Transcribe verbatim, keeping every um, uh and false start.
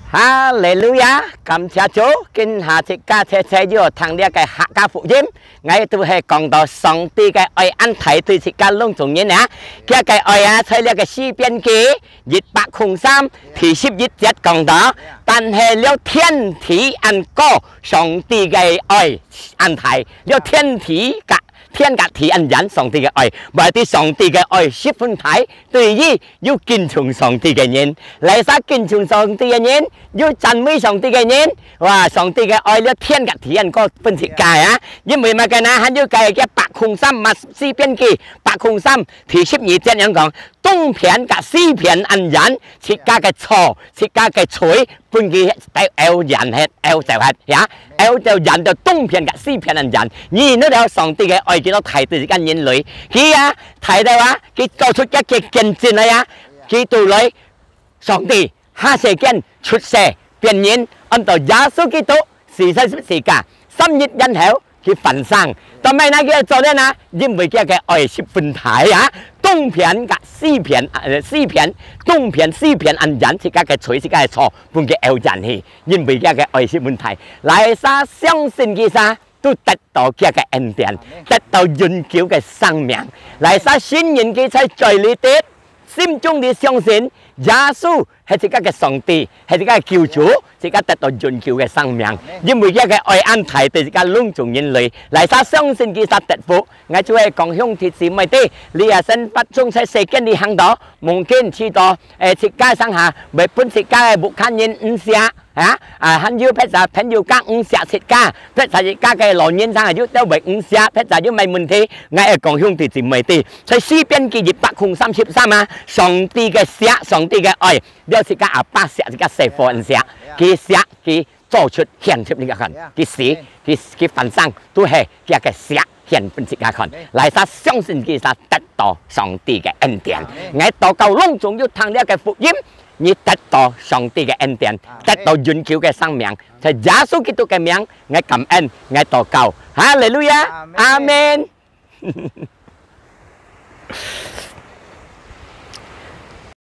哈利路亞！感謝主，今下自家齊齊又聽這个客家福音，𠊎都係講到上帝个愛恁大對自家攏總人啊。佢个愛啊，在這个詩篇記一百空三第十一節講到，但係了天地恁高，上帝个愛恁大，了天地个天甲地恁遠，上帝个愛，話知上帝个愛十分大，對於有敬重上帝个人，哪儕敬重上帝个人，有讚美上帝个人，哇，上帝个愛了天甲地恁高分自家啊！因為麼个呢？還有个一百空三嘛，詩篇記百空三第十二節樣講，東片甲西片恁遠，自家个錯，自家个罪，分佢兜拗遠忒，拗走忒呀，拗走遠到東片甲西片恁遠。你那條上帝个愛幾多大對自家人類，佢啊，大到啊，佢做出一个見證來啊，佢到來上帝下世間出世，變人，安到耶穌基督死在十字架，三日然後佢翻生。到尾那个做呢？因為佢个愛十分大啊，東片甲西片，呃，西片，東片西片恁遠，自家个罪，自家个錯，分佢拗遠去，因為佢个愛十分大。哪儕相信佢儕，都得到佢个恩典，得到永久个生命。哪儕信任佢在罪裡底，心中裡相信耶穌係自家个上帝，係自家个救主，自家得到永久个生命。因為佢个愛恁大，對自家攏總人類，哪儕相信佢儕得福。𠊎就係講兄弟姊妹弟，你也生活中在世間裡行到，mungkin試到，誒，自家上下，會分自家个屋下人毋惜。 啊，啊，還有別儕朋友家毋惜自家，別儕自家个老人上下有兜會毋惜，別儕有麼个問題，𠊎愛講兄弟姊妹弟，在詩篇記一百空三十三啊，上帝个惜，上帝个愛，了自家阿爸惜，自家細伙人惜，佢惜，佢做出獻出你看，佢死，佢，佢翻生，都係佢个惜獻分自家看。哪儕相信佢儕得到上帝个恩典。𠊎禱告攏總有聽這个福音， 你得到上帝个恩典，得到永久个生命。在耶穌基督个名，𠊎感恩，𠊎禱告。哈利路亞，阿們。